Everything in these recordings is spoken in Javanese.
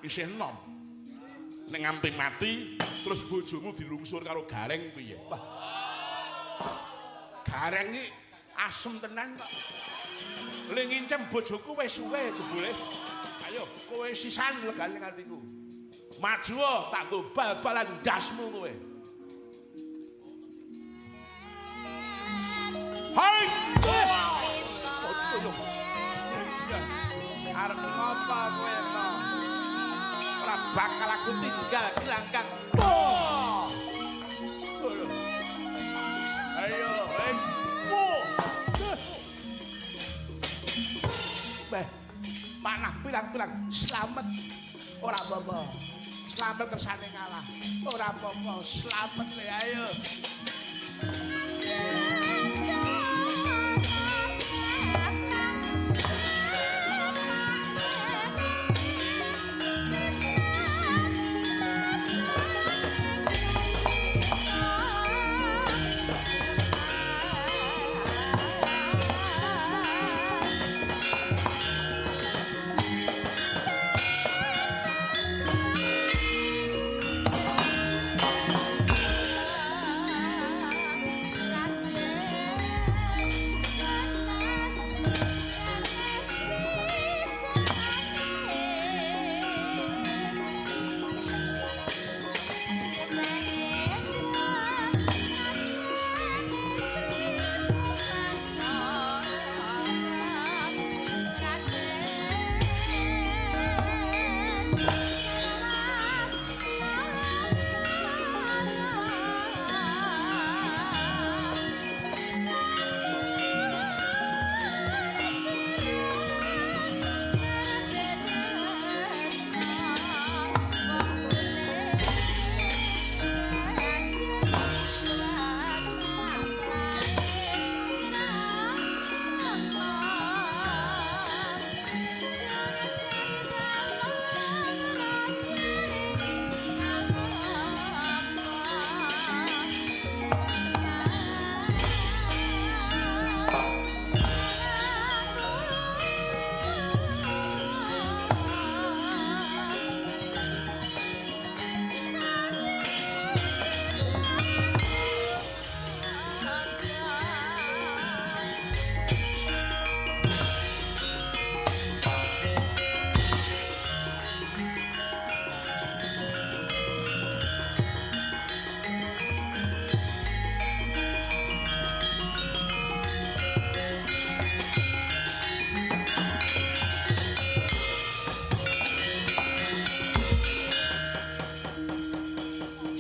Isih enom. Nek nganti mati terus bojomu dilungsur karo Gareng piye? Wah. Gareng iki asem tenan kok. Le ngincem bojoku wis suwe jebule. Ayo kowe sisan legane atiku. Maju tak nggo bal-balan ndasmu kowe. Hai! Arep ngopo kowe to? Ora bakal aku tinggal gelangkang. Ayo, beh, panah pirang-pirang slamet ora apa-apa. Slamet kersane ngalah. Ora apa-apa, slamet le ayo.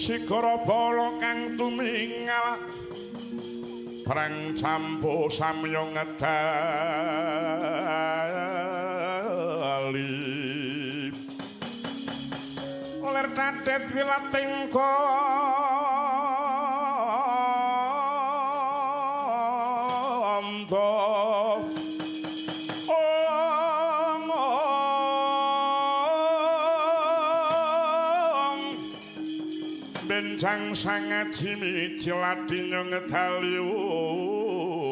Sigara bala kang tumingal perang campo samya ngedali ler tadet wilating kandha Benjang sangaji mijil adinya ngedali wus.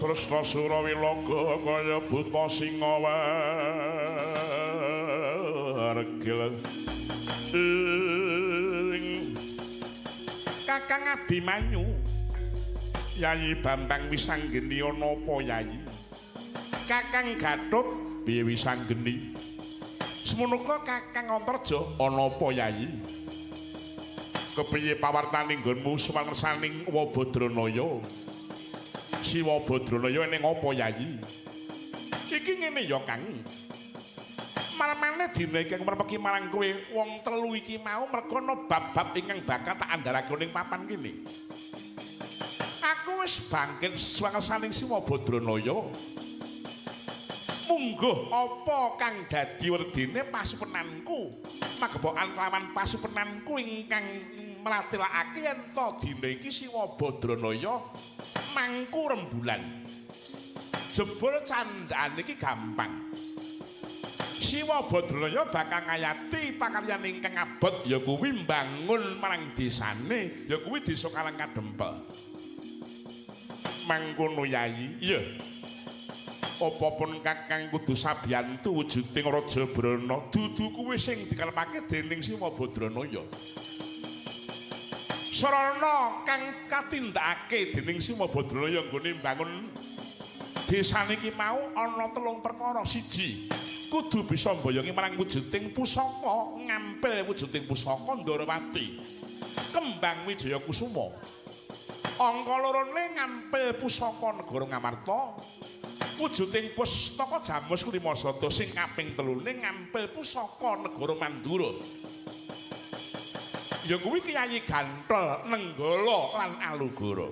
Tresna Surawilaga kaya buta singa wergil. Ing Kakang Abimanyu, Yayi Bambang Wisanggeni ana apa Yayi? Kakang Gatot piye Wisanggeni? Semono Kakang Antarja ana apa Yayi? Kepiye pawartane nggonmu sumangersaning Wabadranaya? Siwa Badranaya ning apa Yayi? Iki ngene ya Kang. Marmane dina iki merpeki marang kowe wong telu iki mau merga ana bab-bab ingkang bakal tak andharake ning papan kene. Aku wis bangkit sumangersaning Siwa Badranaya. Mungguh apa kang dadi werdine pasupenanku magepokan kelawan pasupenanku ingkang mratelakake yen ta dina iki Siwa Badranaya mangku rembulan. Jebul candhakane iki gampang. Siwa Badranaya bakal ngayati pakaryan ingkang abot ya kuwi mbangun marang desane ya kuwi desa Karang Kadempel. Mangkono Yayi. Iya. Apa pun Kakang kudu sabiyantu wujuding Raja Brana, dudu kuwi sing dikarepake dening Siwa Badranaya. Sarana kang katindakake dening Siwa Badranaya nggone mbangun desane iki mau ana telung perkara. Siji, kudu bisa mboyongi marang wujuding pusaka, ngampil wujuding pusaka Ndarawati, Kembang Wijaya Kusuma. Angka lorone ngampil pusaka negara Ngamarta, wujuding pustaka Jamus Klimasada. Sing kaping telune ngampil pusaka negara Mandura, ya kuwi Kyai Gantol, Nenggala lan Alugara.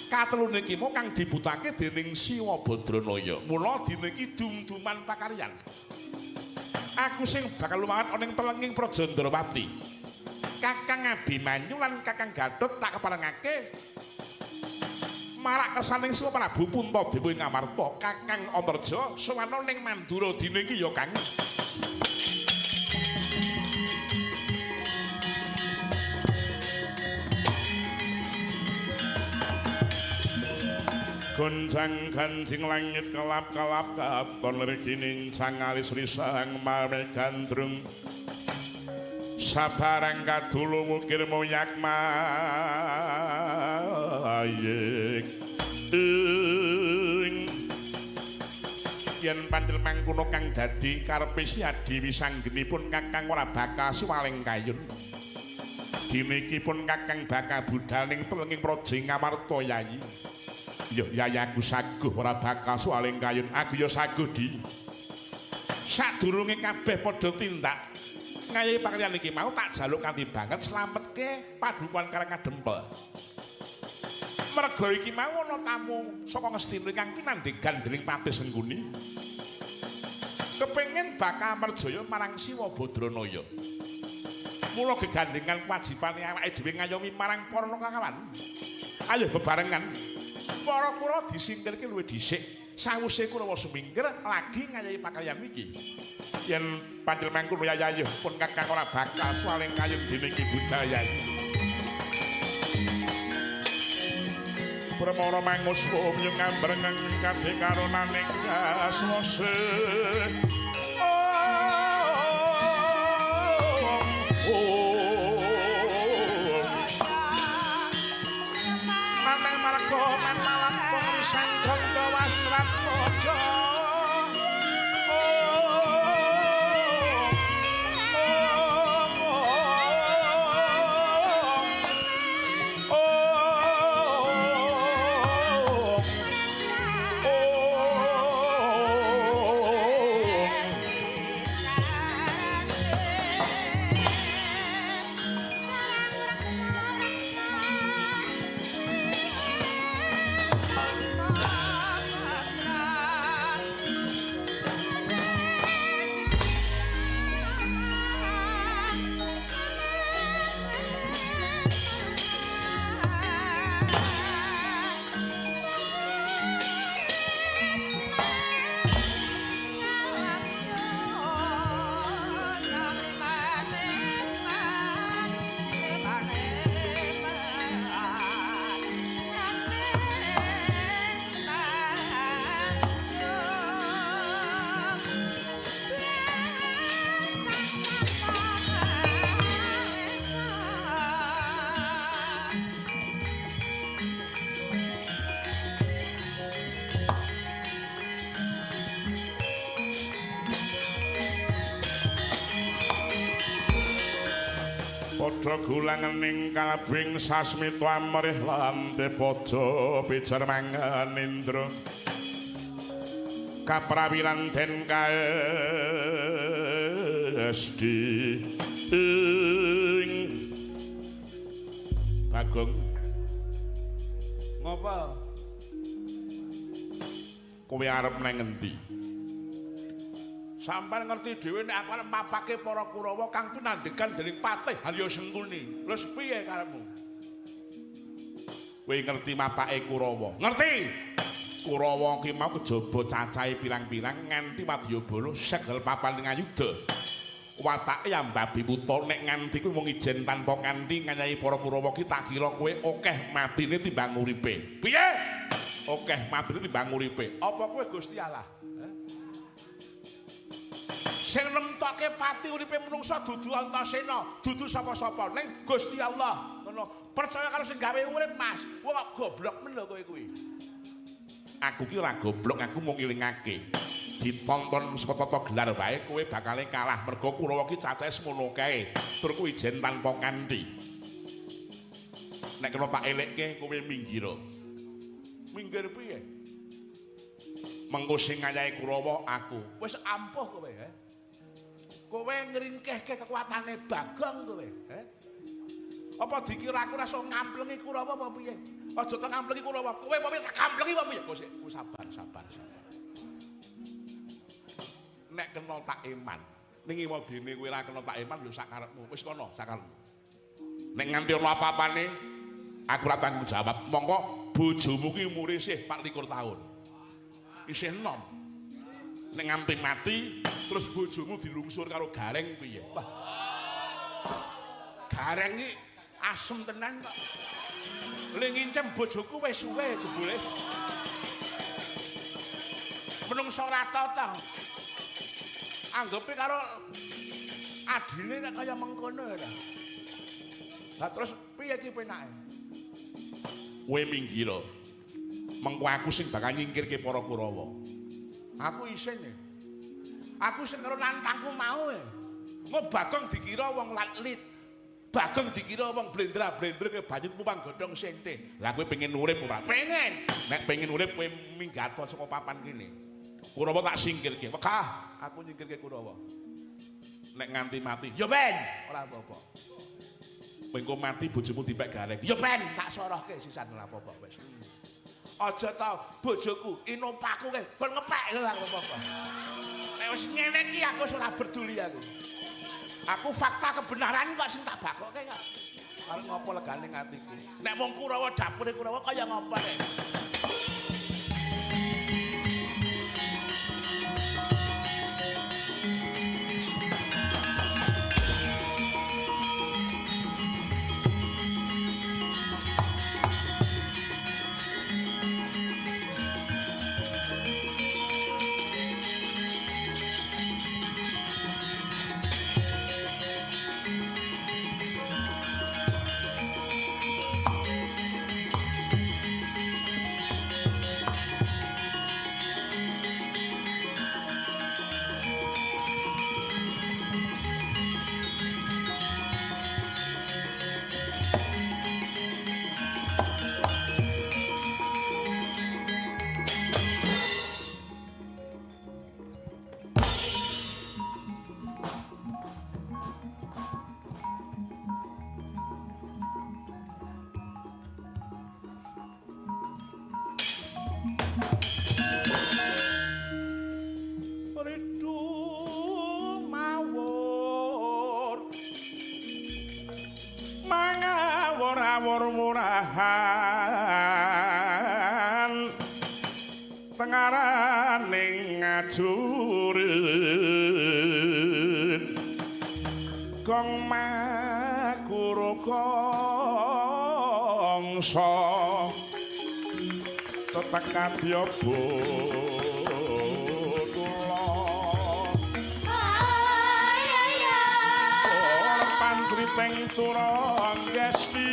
Katelune iki mau kang dibutake dening Siwa Badranaya. Mula dina iki dum-duman pakaryan. Aku sing bakal lumawat ana ing telenging Praja Ndrawati. Kakang Abimanyu lan Kakang Gatot tak keparengake marak kesaning Siwa Prabu Puntadewa ing Ngamarta. Kakang Antarja sowana ning Mandura dina iki ya, Kang. Goncang ganjing langit kelap-kelap katon regining sang alis risang mawe gandrung sabarang kadulu wukir moyak mayik ing yen pancen mangkono kang dadi karepe si adi wisanggenipun Kakang ora bakal siwaling kayun. Dina iki pun Kakang bakal budhal ning telenging praja Ngamarta, Yayi. Ya Yayi aku saguh ora bakal suwaling kayun. Aku ya saguh di. Sadurunge kabeh padha tindak ngayahi pakaryan iki mau tak jaluk kanthi banget slametke padukuhan Karang Kadempel. Merga iki mau ana tamu saka Ngastina kang pinandhegan dening Patih Sengkuni. Kepengin bakal merjaya marang Siwa Badranaya. Mula gegandhengan kewajibane awake dhewe ngayomi marang para kakawan. Ayo bebarengan. Para kura disingkirke luwih dhisik. Sawise Kurawa sumingkir lagi ngayahi pakaryan iki. Yen pancen mangkono Yayi pun Kakang ora bakal suwaling kayun dene iki budal Yayi. Permana mangus umyu ngambreng kabeh karonaning kaswase. Mamang marga man malam pengrisan kangga wastrat mojo. Padha gulangening kalabing sasmita amrih lan padha pijar manganindra kaprawiran den kaesti ing Bagong. Ngopo? Kowe arep nang ngendi? Sampeyan ngerti dhewe nek aku arep mapake para Kurawa kang pinandhegan dening Patih Harya Sengkuni. Terus piye karepmu? Kowe ngerti mapake Kurawa? Ngerti. Kurawa ki mau kejaba cacahe pirang-pirang nganti wadyabala segel papan ing ayuda. Watake ya babi buta nek nganti kuwi mung ijen tanpa kanthi ngayahi para Kurawa ki tak kira kowe akeh matine timbang uripe. Piye? Akeh matine timbang uripe. Apa kowe Gusti Allah? Sing nemtokke pati uripe menungsa dudu Antasena, dudu sapa-sapa, ning Gusti Allah. Ngono. Percaya karo sing gawe urip, Mas. Wong kok goblok men lho kowe kuwi. Aku ki ora goblok, aku mung ngelingake. Ditonton saka tata gelar wae kowe bakale kalah mergo Kurawa ki cacahe semono kae. Tur kuwi ijen tanpa kanthi. Nek kena tak elekke kowe minggir. Minggir piye? Mengko sing ngayahi Kurawa aku. Wis ampuh kowe, he. Kowe ngringkehke kekuatane Bagong kowe, he. Apa dikira aku ora iso ngamplengi Kurawa apa piye? Aja tak ngamplengi Kurawa. Kowe apa piye tak kamplengi apa piye? Kok sik, sabar, sabar, sabar. Nek kena tak eman. Ning iwadene kowe ora kena tak eman ya sak karepmu. Wis kono, sak karepmu. Nek nganti ana apa-apane aku ora tanggung jawab. Mongko bojomu ki umure isih 24 tahun. Isih enom. Nek nganti mati terus bojomu dilungsur karo Gareng piye? Wah. Gareng iki asem tenan kok. Le ngincem bojoku wis suwe jebule. Menungso ora tata. Anggepe karo adine nek kaya mengkono ya. Lah terus piye iki penake? Kowe minggir. Mengko aku sing bakal nyingkirke para Kurawa. Aku isin e. Aku sing karo nantangku mau e. Engko Bagong dikira wong latlit. Bagong dikira wong blendra-blendre ke banyu pupang godhong sente. Lah kowe pengen urip ora? Pengen. Nek pengen urip kowe minggat saka papan kene. Kurawa tak singkirke. Wegah, aku nyingkirke Kurawa. Nek nganti mati, ya ben, ora apa-apa. Mengko mati bojomu dipek Gareng. Ya ben, tak sorohke sisan ora apa-apa wis. Aja ta bojoku, inopaku kae kon ngepek ora apa-apa. Nek wis ngene iki aku wis ora peduli aku. Aku fakta kebenaran kok sing tak bakoke kok. Arep ngopo legane atiku. Nek mung Kurawa dapure Kurawa kaya ngopo nek. Murahan tengaraning ngajurit gong makuru kongso tetekadya botula pantriping turanggesti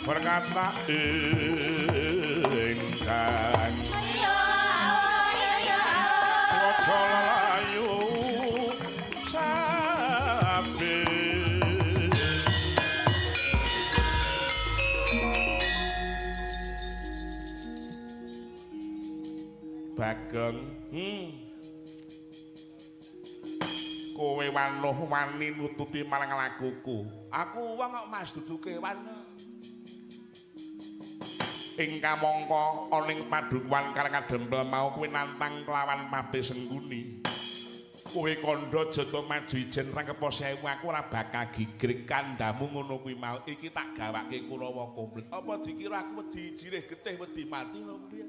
berkata ingkang waca layu sabi. Bagong, kowe wanuh wani nututi marang lakuku. Aku wong kok Mas dudu kewan. Ing kamangka ana ing padukuhan Karangadempel mau kowe nantang kelawan Pati Sengguni. Kowe kandha jata maju ijen rangkepa sewu aku ora bakal gigrik kandhamu ngono kuwi mau. Iki tak gawake Kurawa komplit. Apa dikira aku wedi jirih getih wedi mati lho piye?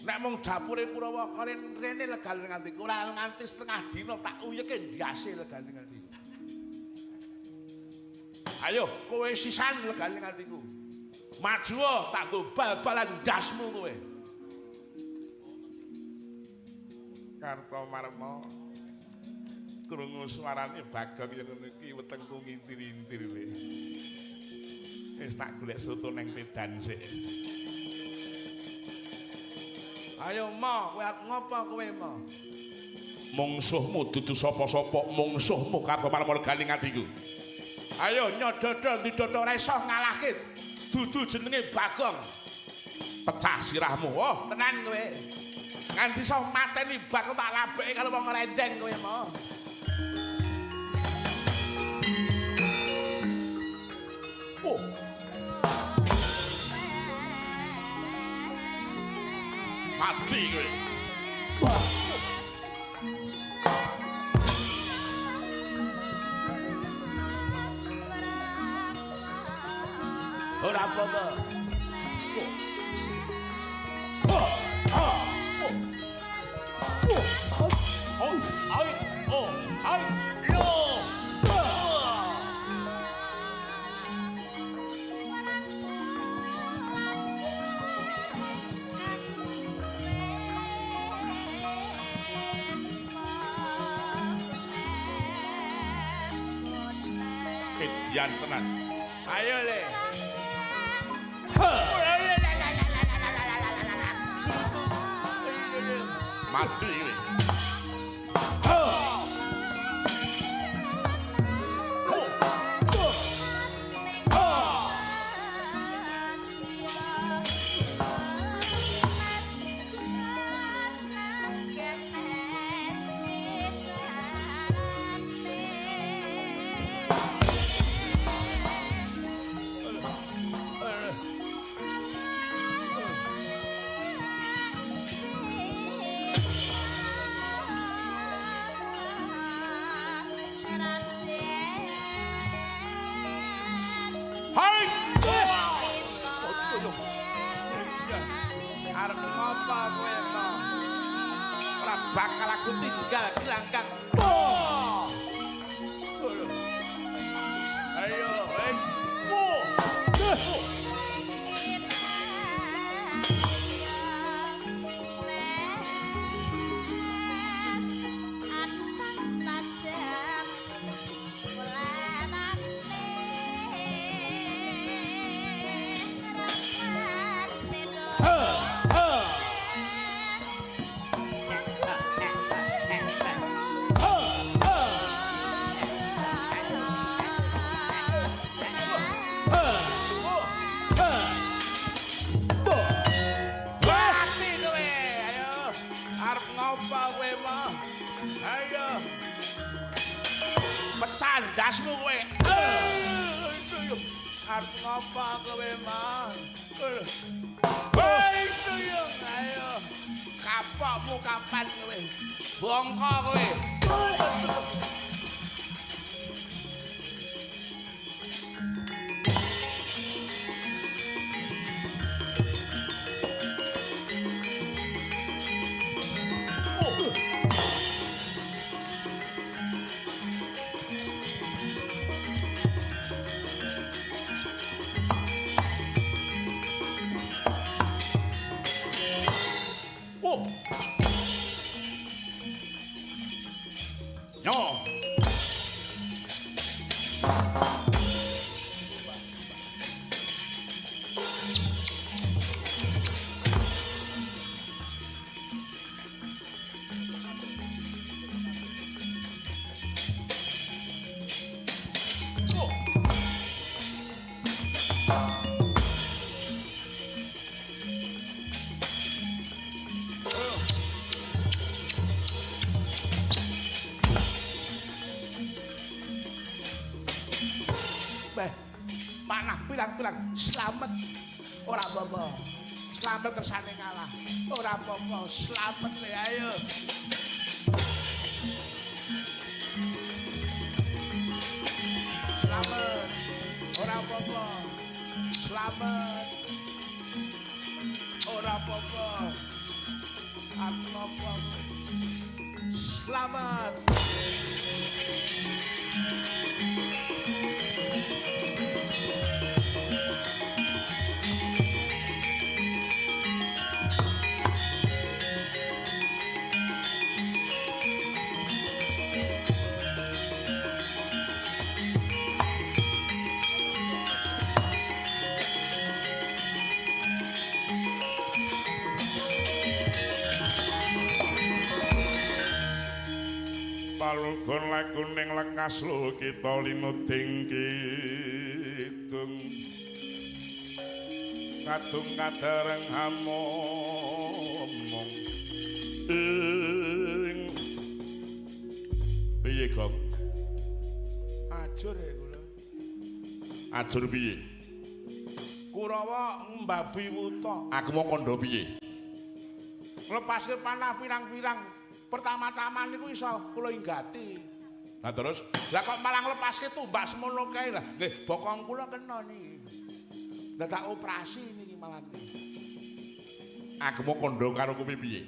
Nek mung dapure Kurawa karen rene legal nganti ora nganti setengah dina tak uyeke ndase legal nganti. Ayo kowe sisan legal ngantiku. Maju tak nggo bal-balan ndasmu kowe. Kartomarma krungu suarane Bagong ya ngono iki wetengku ngintir-intir le. Wis tak golek soto nang tedan sik. Ayo mo, kowe arep ngopo kowe mo? Mungsuhmu dudu sapa-sapa, mungsuhmu Kartomarma galing atiku. Ayo nyododo didodo ora iso ngalahke. Dudu jenenge Bagong. Pecah sirahmu. Oh, tenan kowe. Nganti iso mateni Bagong tak labeke karo wong rendeng kowe mo. Oh. Mati kowe. Ora apa-apa. Edian tenan. Ayo le. Mati kowe. Arep ngopo kowe to? Ora bakal aku tinggal gelanggang. Ayo, hei. Mati kowe. Ayo. Arep ngopo kowe mo? Ayo. Pecah ndasmu kowe. Arep ngopo kowe mo? Ayo. Kapokmu kapan kowe? Bongko kowe. No. Panah pirang-pirang slamet ora apa-apa. Slamet kersane kalah. Ora apa-apa, slamet le ayo. Slamet. Ora apa-apa. Slamet. Ora apa-apa. Apa-apa. Slamet. Legon lakuning lekas lo kita linuding kidung. Kadung kadareng hamomong. Ing piye, Gong? Ajur ya kula. Ajur piye? Kurawa mbabi wuta. Aku mau kandha piye? Nglepaske panah pirang-pirang. Pertama-tama niku iso kula inggati. Lah terus? Lah kok malah nglepaske tumbak semono kae lah. Nggih, bokong kula kena niki. Lah tak operasi niki malah. Aku mau kandha karo kowe piye?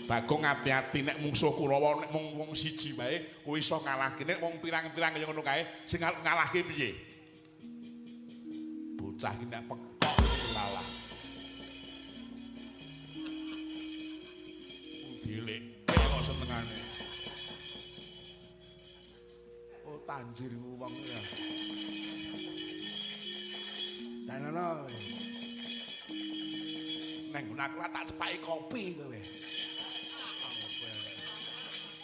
Bagong ati-ati nek mungsuh Kurawa nek mung wong siji wae kowe iso ngalahke, nek wong pirang-pirang kaya ngono kae sing ngalahke piye? Bocah iki nek pekok lalah. Dilik kok senengane. Oh tanjir wong ya. Danono. Neng nggon aku tak cepaki kopi kowe.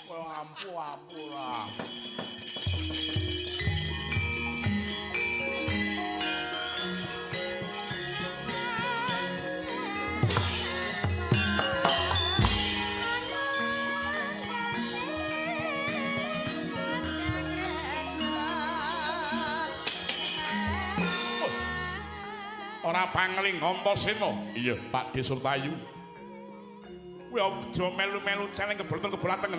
Kowe ampuh-ampuh lah. Ora pangling Antasena. Iya, Pak De Surtayu. Kowe aja melu-melu celeng kebleton-keblatengen.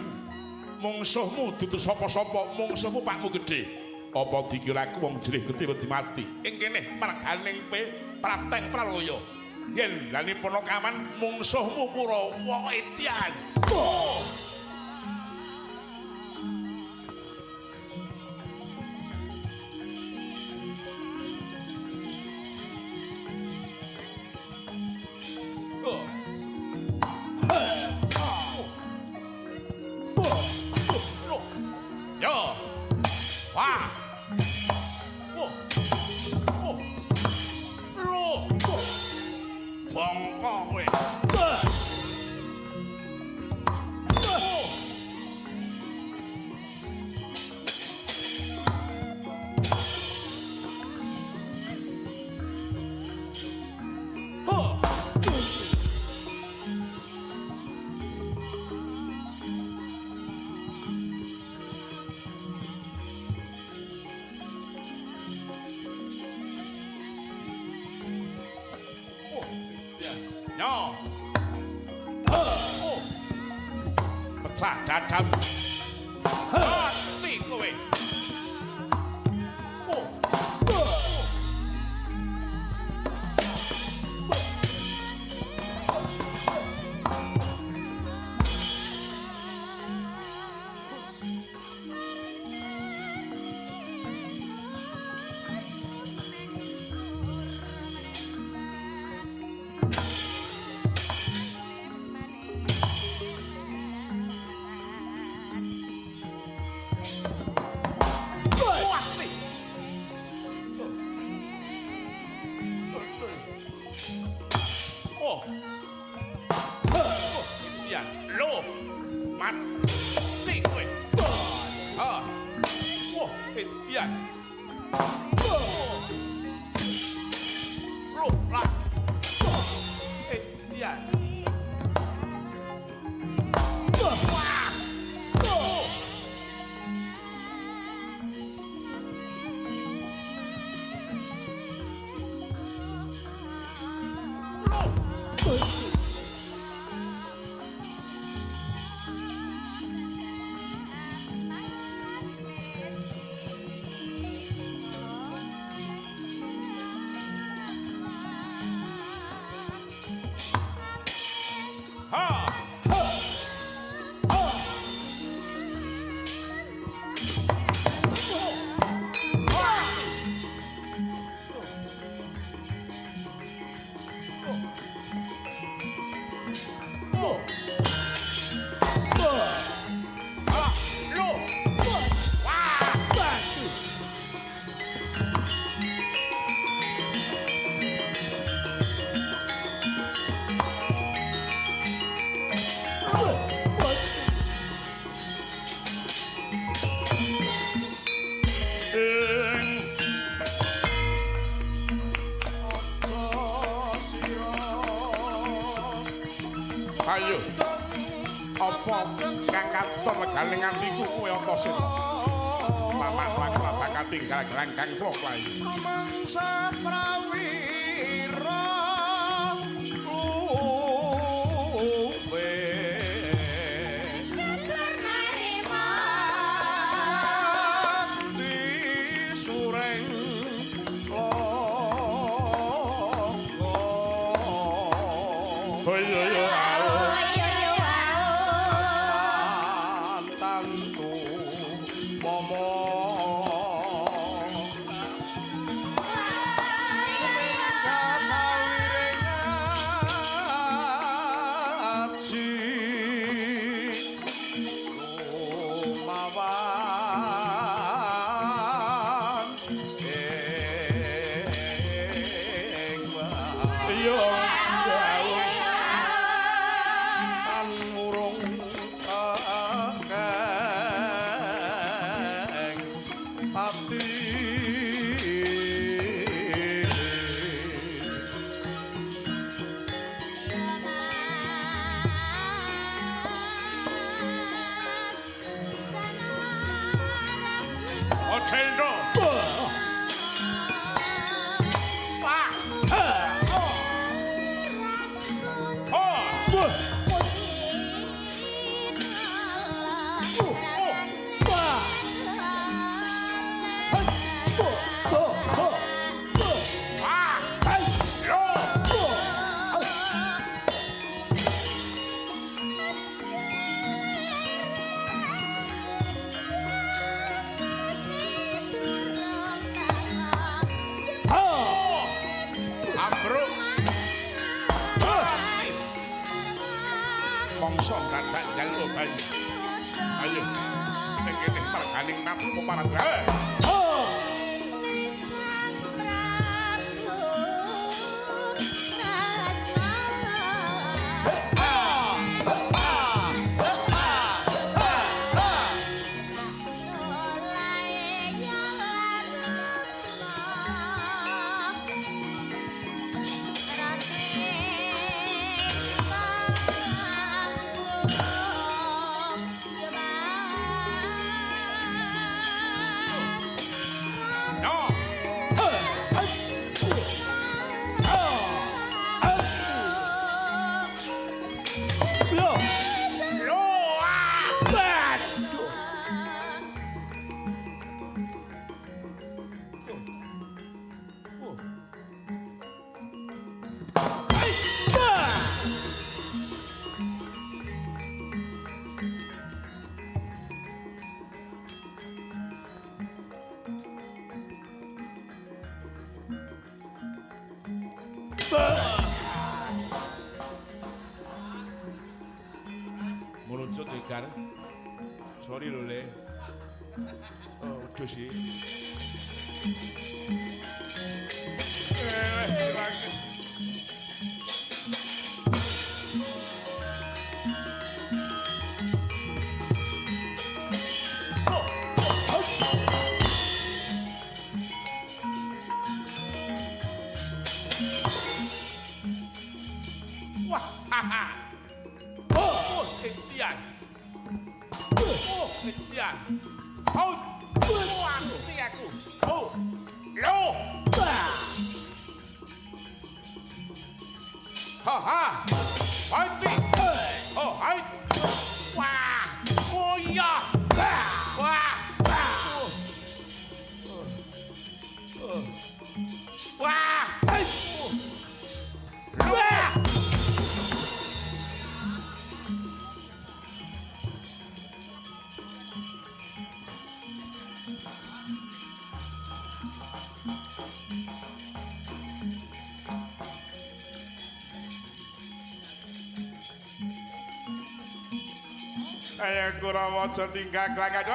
Mungsuhmu dudu sapa-sapa, mungsuhmu pakmu gedhe. Apa dikira aku wong jerih gedhe wedi mati? Ing kene marganing pe prapteng pralaya. Yen lani Ponokawan mungsuhmu Kurawa edian. Oh. Pecah dadamu. Mati kowe. Oh. Apa kang katon legane ngantiku kowe Antasena? Paman aku bakal tinggal gelanggang klokai. Mangsa prawira luwe sureng longgo. Yo tantu momo Mongso dadak njaluk banyu. Ayo, ning kene marganing napu marang. Oh. Merucut Gar. Sorry lho Le. Oh, wedhus iki. Wah, haha. Oh, ketian. Oh, ketian. Oh, mati aku. Oh, lo. Ha ha. Mati. Oh, hai. Wah. Oh iya. Wah. Wah. Wah. Ayo Kurawa aja tinggal klangkat.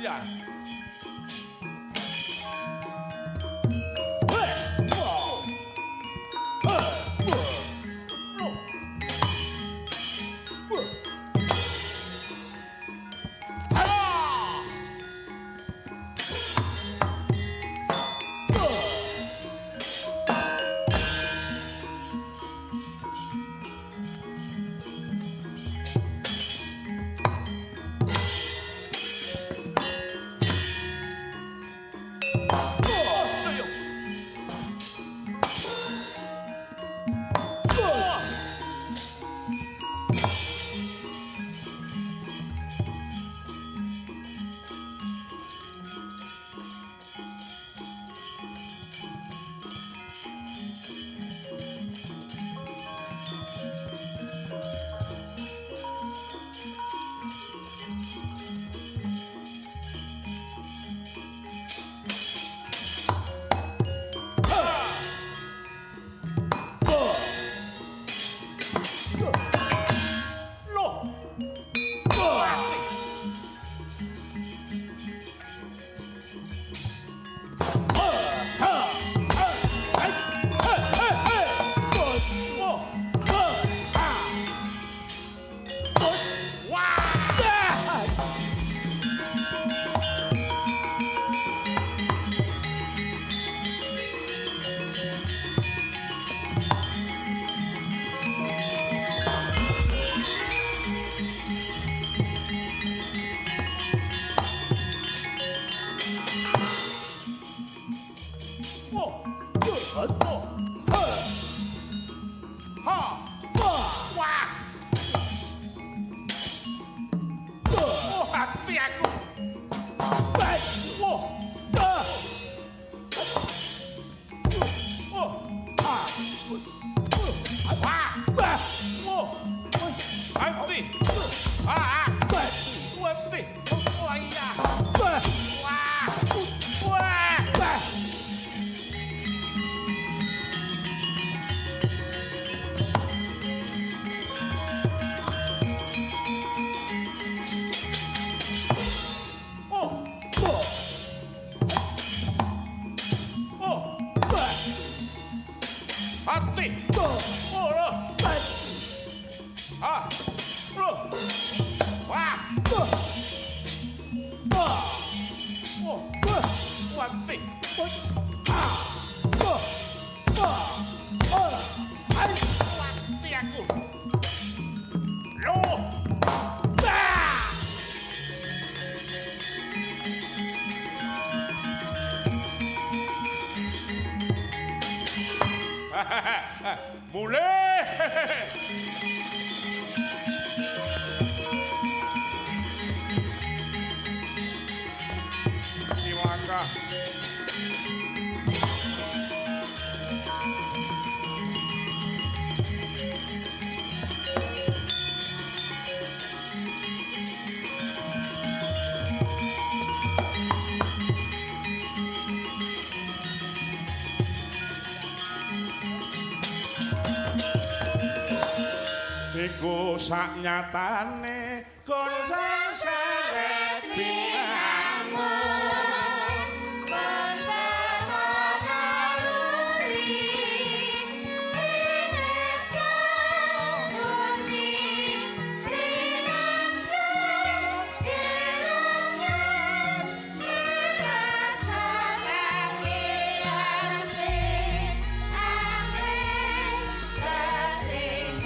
Ya. Mulai. Cilaka. Iku sak nyatane kon seseret binangun mentero naluri rineka murni rineka gerangan ngrasakake asih angin sesinggenan.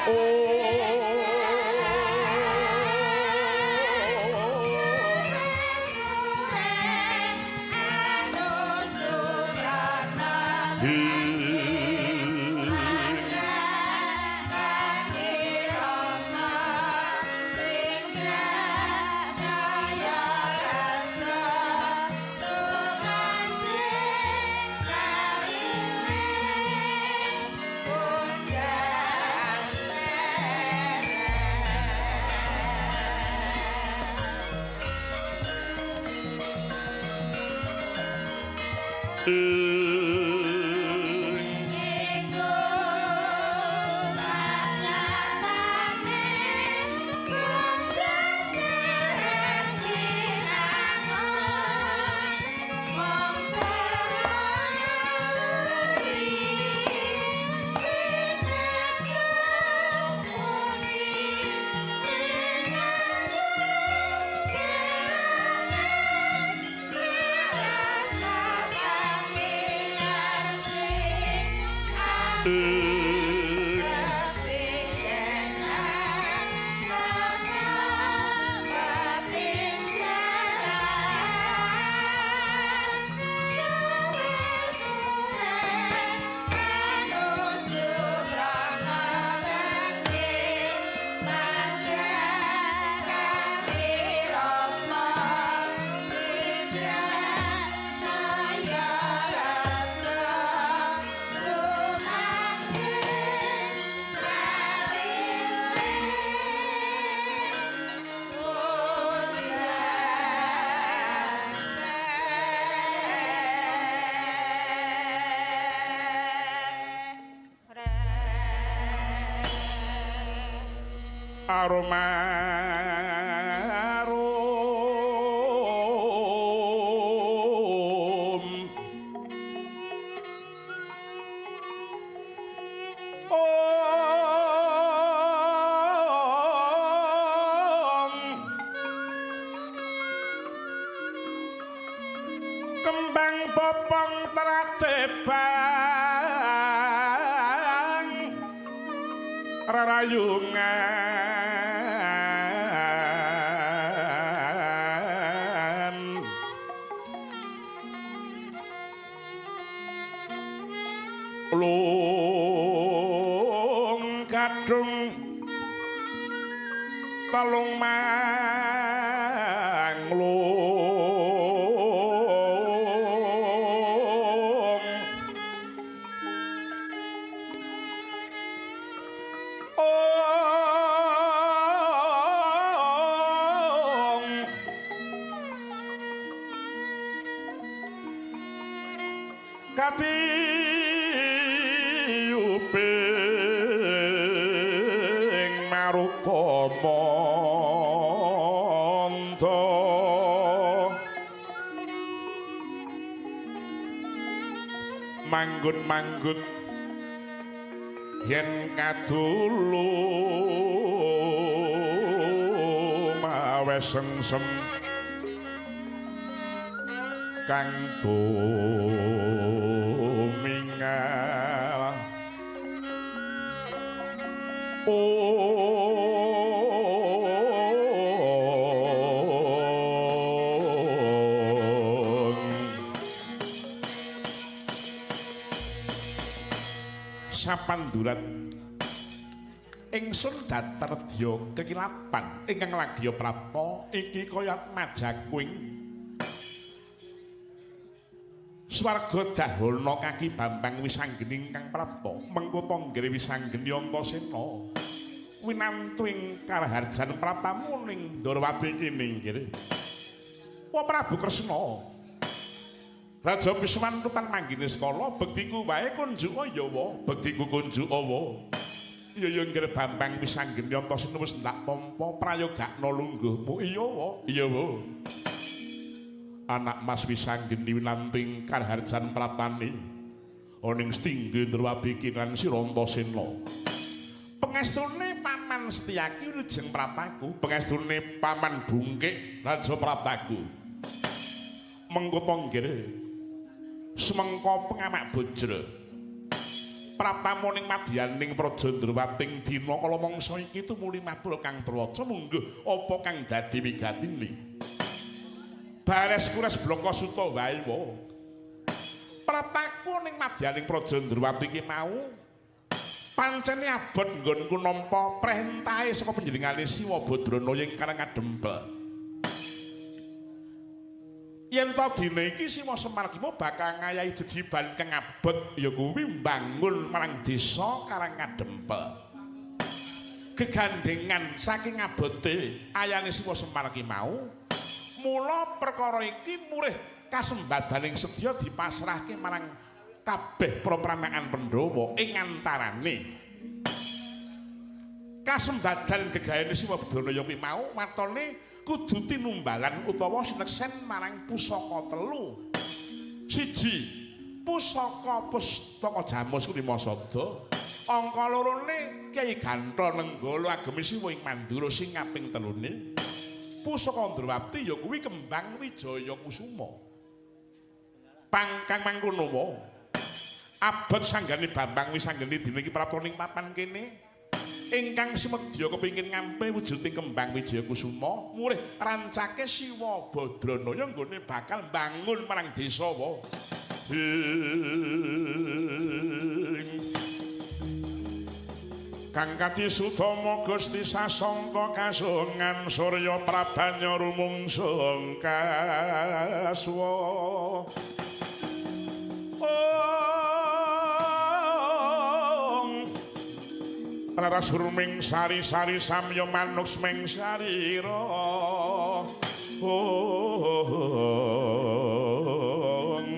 Iku sak nyatane Arum-arum ong kembang popong tratebang rarayungan lung kadung telung manglung ong katiyuping maruta manta manggut-manggut yen kadulu mawe sengsem kang tumingal ong sapandurat ingsun datar dya kekilapan ingkang ladya prapta iki kaya majakuing swarga dahana kaki Bambang Wisanggeni ingkang prapta mengko tanggere Wisanggeni Antasena winantu ing karaharjan praptamu ning Ndorowati kene nggih. Wa Prabu Kresna Raja Pisman tutan manggine sekala bektiku wae kunjuk ya wa bektiku kunjuk wa. Iya ya nggih Bambang Wisanggeni Antasena wis ndak tampa prayogakna lungguhmu iya wa iya wa. Anak Mas Wisanggeni winanting karaharjan praptane oning stinggi Ndrawati kinan Sira Antasena. Pengestune Paman Setyaki wilujeng praptaku, pengestune Paman Bungkik raja praptaku. Mengko tanggere semengka pengamak bojra. Praptamu ning madyaning praja Ndrawati dina kala mangsa iki tumuli matur Kang Prawaca mungguh apa kang dadi wigatine. Bares kures bloko suta wae wa. Praptaku ning madyaning praja Ndrawati iki mau pancene abot nggonku nampa prentahe saka panjenengane Siwa Badranaya ingkang ngadempel. Yen ta dina iki Siwa Semar ki bakal ngayahi jejiban kang abot ya kuwi mbangun marang desa Karang Ngadempel. Gegandengan saking abote ayane Siwa Semar ki mau mula perkara iki murih kasembadaning sedya dipasrahke marang kabeh para pranakan Pandhawa ing antarane kasembadan gegaene Siwa Badranaya kuwi mau watone kudu tinumbalan utawa sineksen marang pusaka telu. Siji, pusaka pustaka Jamus Lima Sada. Angka lorone Kyai Gantha Nenggala agemi Siwa ing Mandura sing kaping telune pusaka Ndrawati ya kuwi kembang Wijaya Kusuma. Pangkang mangkono wae. Abot sanggane Bambang Wisanggeni dina iki prapta ning papan kene ingkang simedya kepingin ngampe wujuding kembang Wijaya Kusuma murih rancake Siwa Badranaya nggone bakal mbangun marang desa wa. Kang Kadi Sutama Gusti sasangka kasungan surya prabanya rumangsa kaswa. Ong Raras ruming sari-sari samya manuk smeng sarira. Ong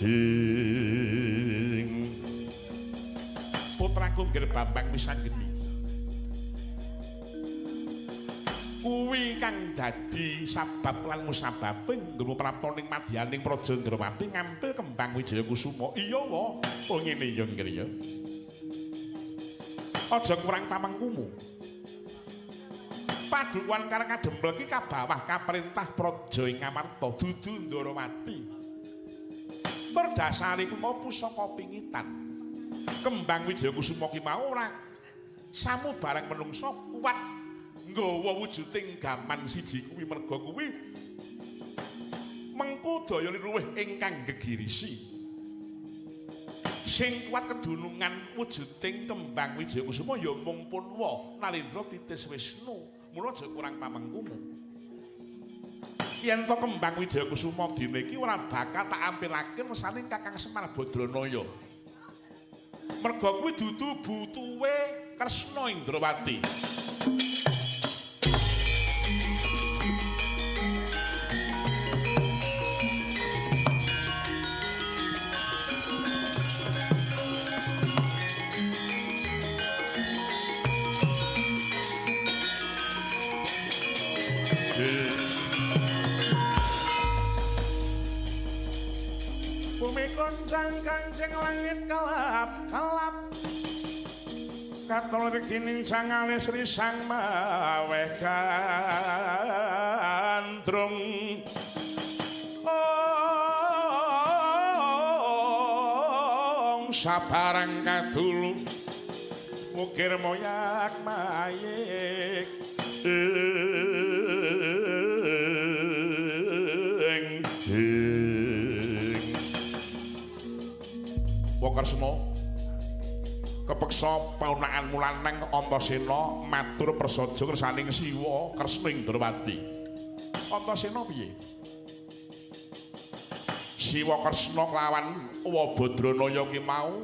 ing putraku nggih Bambang Wisanggeni. Kuwi kang dadi sabab lan musababe nggonmu prapta ning madyaning Praja Ndrawati ngampil kembang Wijaya Kusuma. Iya wa. Oh ngene ya ngene ya. Aja kurang pamengkumu. Padukuhan Karang Kadempel iki kabawah kaperintah Praja ing Ngamarta dudu Ndrawati. Tur dasare iku mau pusaka pingitan. Kembang Wijaya Kusuma ki mau ora samu barang menungsa kuat nggawa wujuding gaman siji kuwi merga kuwi mengku daya liluwih ingkang gegirisi. Sing kuat kedunungan wujuding kembang Wijaya Kusuma ya mung Punwa Nalendra titis Wisnu. Mula aja kurang pamengkumu. Yen to kembang Wijaya Kusuma dina iki ora bakal tak ampilake mesane Kakang Semar Badranaya. Merga kuwi dudu butuhe Kresna Indrawati. Bumi goncang kancing langit kelap-kelap Katon regining sangale Sri Sang Maweh Gandrung. Ong sabarang kadulu mukir moyak mayik ing ing. Kresna kepeksa paunaanmu lanang Antasena matur prasaja kersaning Siwa Kresna Indrawati. Antasena piye? Siwa Kresna kelawan Wabadranaya ki mau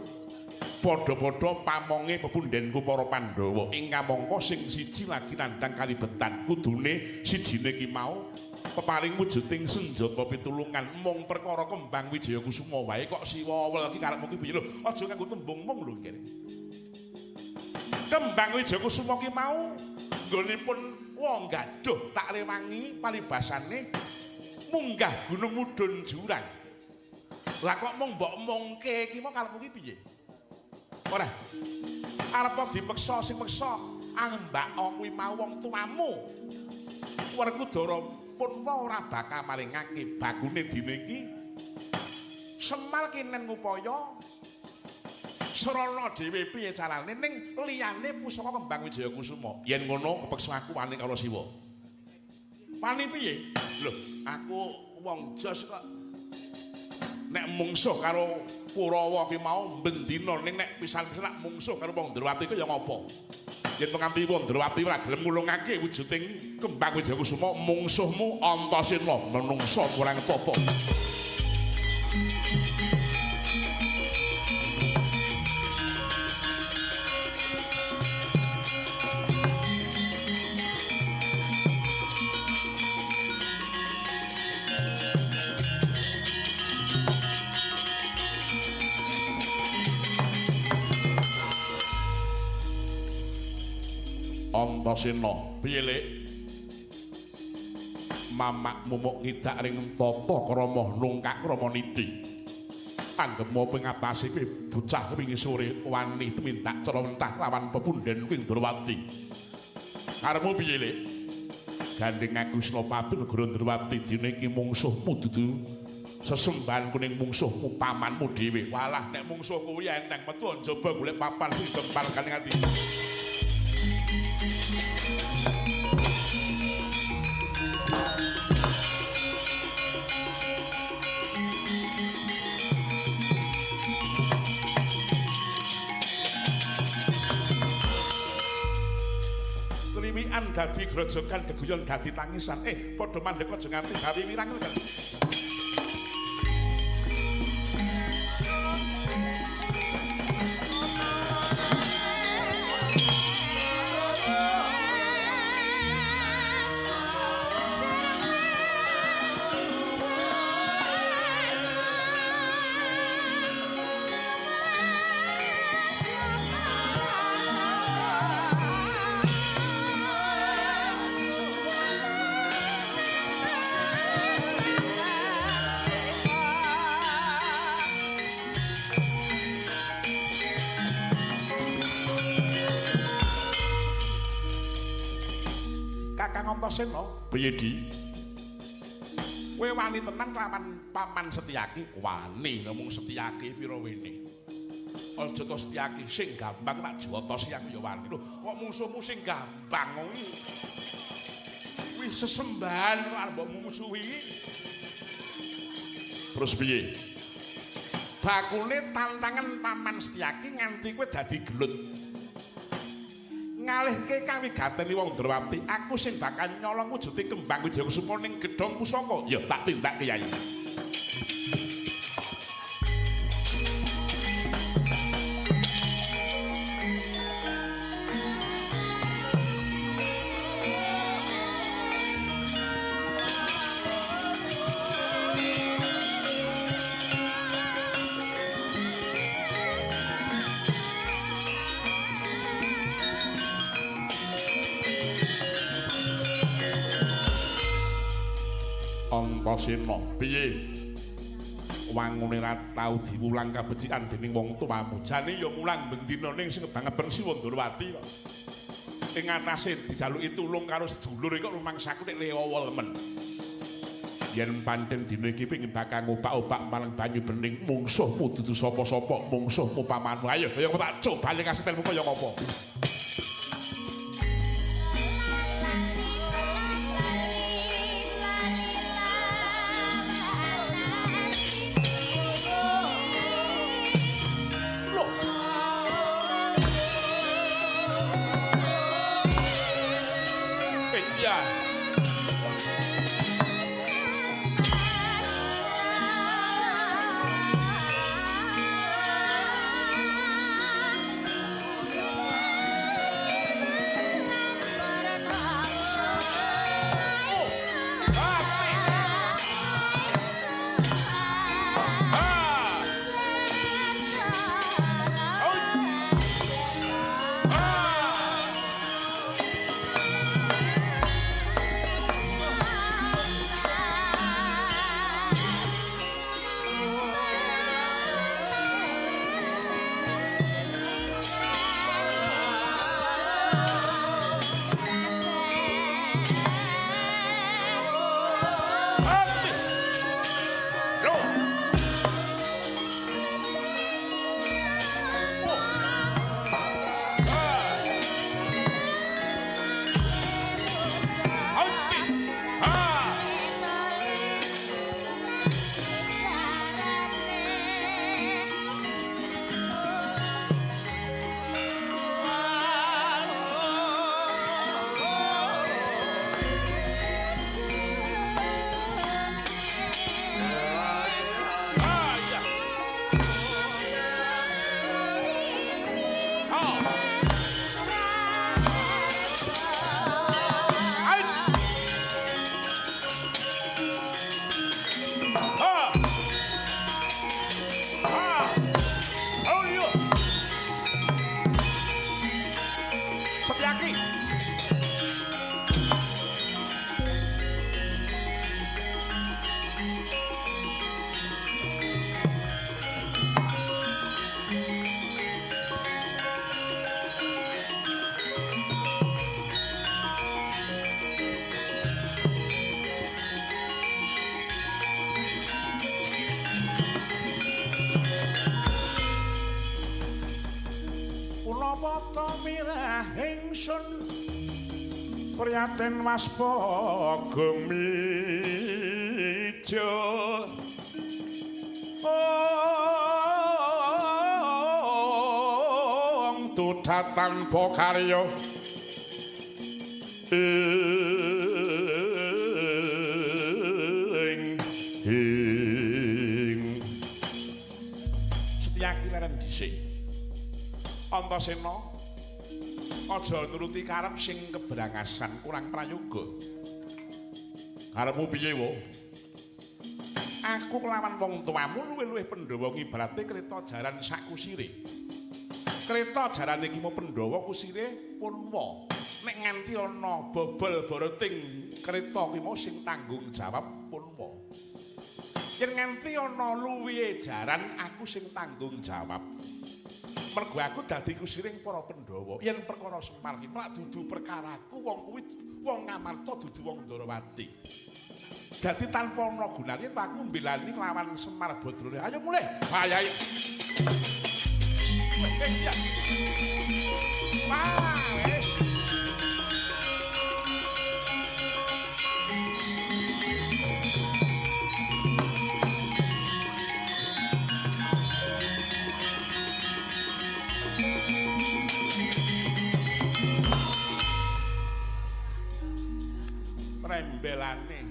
padha-padha pamonge pepundhenku para Pandhawa. Ing kamangka sing siji lagi nandhang kalibetan kudune sijine ki mau peparing wujuding senjata pitulungan mung perkara kembang Wijaya Kusuma wae kok Siwa wel iki karepmu ki piye lho aja nganggo tembung mung lho kene. Kembang Wijaya Kusuma ki mau nggonipun wong gaduh tak rewangi palibasane munggah gunung mudhun jurang. Lah kok mung mbok mongke ki mau karepmu ki piye? Ora. Arep dipeksa sing meksa ambak kuwi mau wong tuamu. Werkudara Punwa ora bakal maringake bagune dina iki. Semar kinen ngupaya srana dhewe piye carane ning liyane pusaka kembang Wijaya Kusuma. Yen ngono kepeksa aku wani karo Siwa. Wani piye? Lho, aku wong jos kok. Nek mungsuh karo Kurawa ki mau bendina ning nek pisan-pisan nek mungsuh karo wong Ndrawati ku ya ngopo? Yen pengampi wong Ndrawati ora gelem ngulungake wujuding kembang Wijaya Kusuma mungsuhmu Antasena menungsa kurang tata. Antasena, piye Lek? Mamak mumuk ngidak ring tata krama nungkak krama niti. Anggepmu ping atase kowe bocah wingi sore wani tumindak cara mentah lawan pepundhen kuwi Ndrawati. Karepmu piye Lek? Gandeng aku Senopati negara Ndrawati dene iki mungsuhmu dudu sesembahan kuning mungsuhmu pamanmu dhewe. Walah nek mungsuh kuwi enteng metu njaba golek papan sing jempal kaning ati. Kliwikan dadi grojogan geguyon dadi tangisan. Padha mandek aja nganti gawe wirang kan. Kakang Antasena, piye Di? Kowe wani tenan kelawan Paman Setyaki? Wani ngomong Setyaki pira wene. Aja to Setyaki sing gampang tak jawata siang ya wani. Lho, kok musuhmu sing gampang kuwi? Kuwi sesembahan kok arep mbok musuhi. Terus piye? Bakune tantangan Paman Setyaki nganti kowe dadi gelut. Ngalihke kawigatene wong Ndrawati, aku sing bakal nyolong wujude kembang Wijayakusuma ning gedhong pusaka. Ya tak tindak Kyai. Antasena, piye? Wangune ra tau diwulang kabecikan dening wong tuamu. Jane ya mulang bendina ning sing kebangetan Siwa Ndrawati kok. Ing atase dijaluki tulung karo sedulur kok rumangsaku nek lewa lemen. Yen pancen dina iki pengin bakal ngopak-opak marang banyu bening mungsuhmu dudu sapa-sapa, mungsuhmu pamanmu. Ayo, ayo tak cobane kasetelmu kaya ngapa. Priyaten waspa gumija ong tutha tanpa karya ing Setyaki leren dhisik. Antasena, aja nuruti karep sing kebrangasan kurang prayoga. Karepmu piye, wo? Aku kelawan wong tuamu luwih-luwih Pandhawa ngibarate kreta jaran sak kusire. Kreta jaran iki mau Pandhawa kusire Punwa. Nek nganti ana bobol boroting kreta kuwi mau sing tanggung jawab Punwa. Yen nganti ana luwihe jaran aku sing tanggung jawab. Mergo aku dadi kusiring para Pandhawa. Yen perkara Semar ki plak dudu perkaraku, wong kuwi wong Ngamarta dudu wong Ndorowati. Dadi tanpa ana gunane aku mbelani nglawan Semar Badrana. Ayo mulih. Ayo ayo. Wah, wis. Rembelane.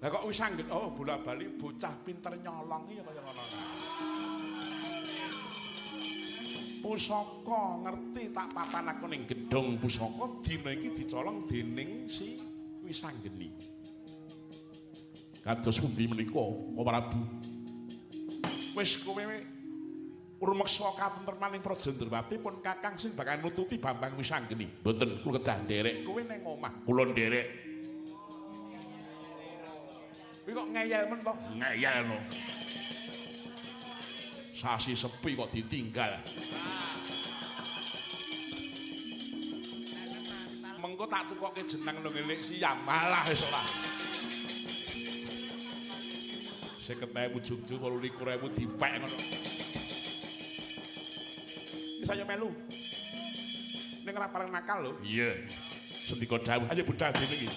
Lah kok wis anggen oh bola-bali bocah pinter nyolong ya kaya ngono. Pusaka ngerti tak papan aku ning gedhong pusaka dina iki dicolong dening si Wisanggeni. Kados pundi menika Koko Prabu? Wis kowe rumeksa katentremaning Praja Ndrawati pun kakang sing bakal nututi Bambang Wisanggeni. Mboten kula kedah nderek kowe ning omah. Kula nderek. Kuwi kok ngeyel men to? Ngeyel no. Sasi sepi kok ditinggal. Mengko tak tukoke jeneng lho ngelik siam malah wis ora. 50.000 jujur 28.000 dipek ngono. Wis ayo melu. Ning ora pareng nakal lho. Iya. Sendika dawuh, ayo budal dene iki.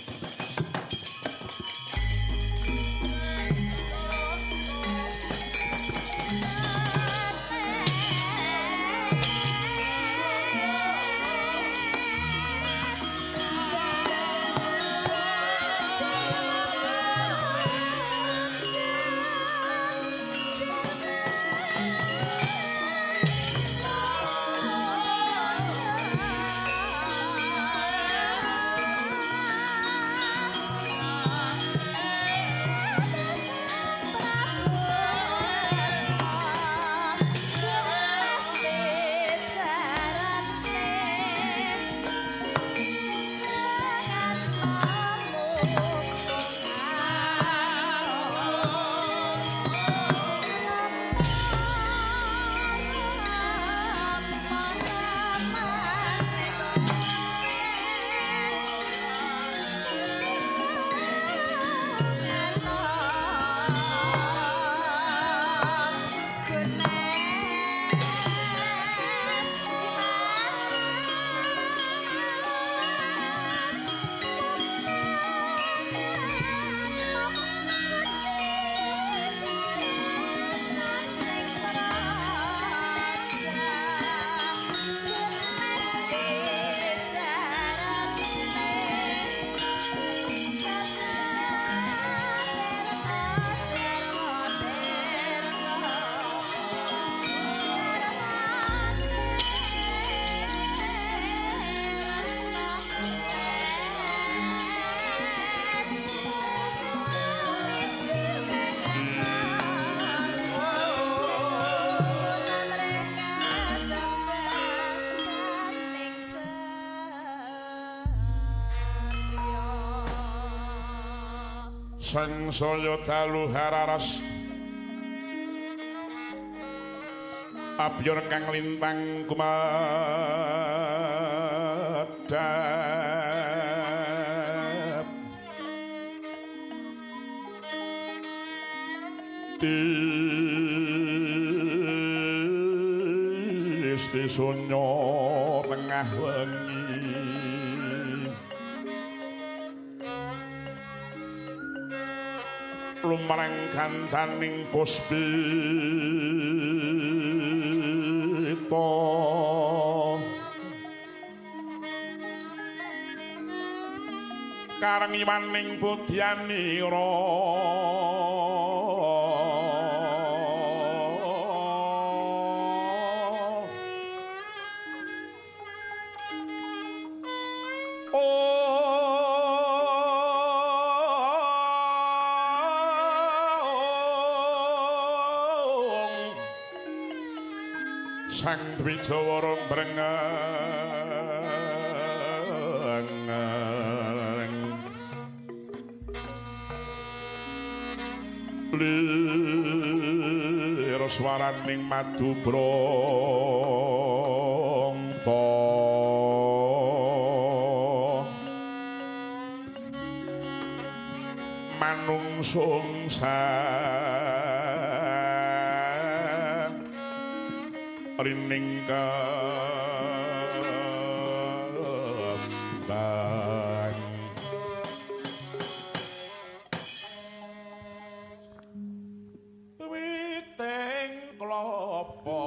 Sangsaya dalu hararas abyor kang lintang kumadhap tisti sunyo tengah wengi lumarang kantaning puspita karang iwaning budyanira Sang Dwijawara mbrengeng lir swaraning madu brangta manungsung rining kembang witing klopo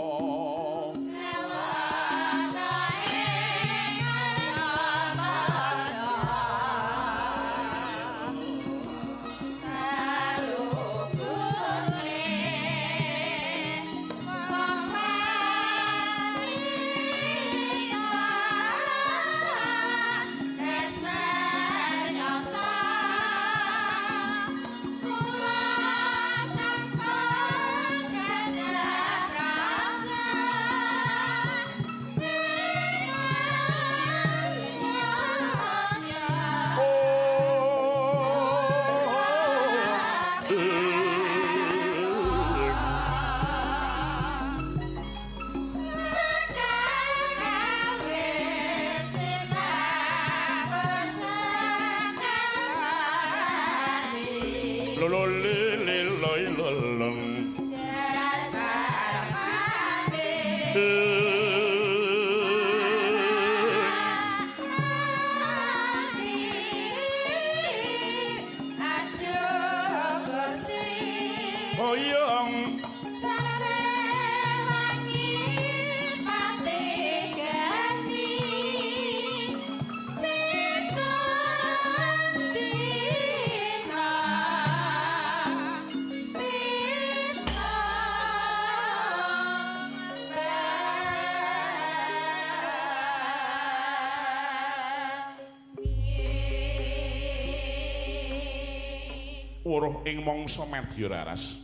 Weruh ing mangsa madya raras.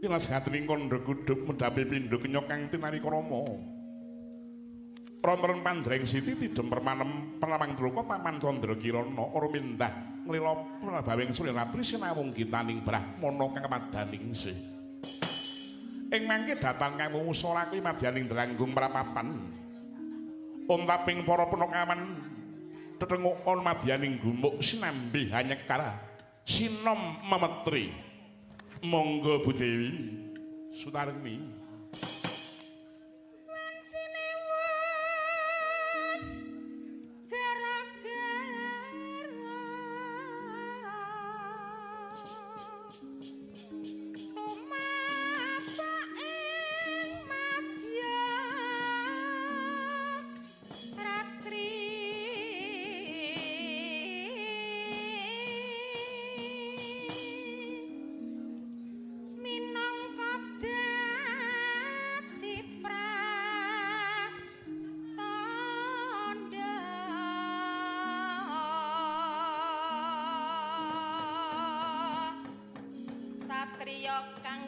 Tilas hatining kandha kudhup medhapi pindha kenya kang tinari krama. Rontoron pandreng siti tidhem permanem perlawang druka taman candra kirana ora mindah nglila prabawing surya ratri sinawung gitaning brahmana kang madaningsih. Ing mangke datan kang wusala kuwi madyaning dranggung prapapan. Untaping para penakawan tetenguk ana madyaning gumuk sinambi hanyekara sinom memetri. Monggo Bu Dewi Sutarni. Satriya kang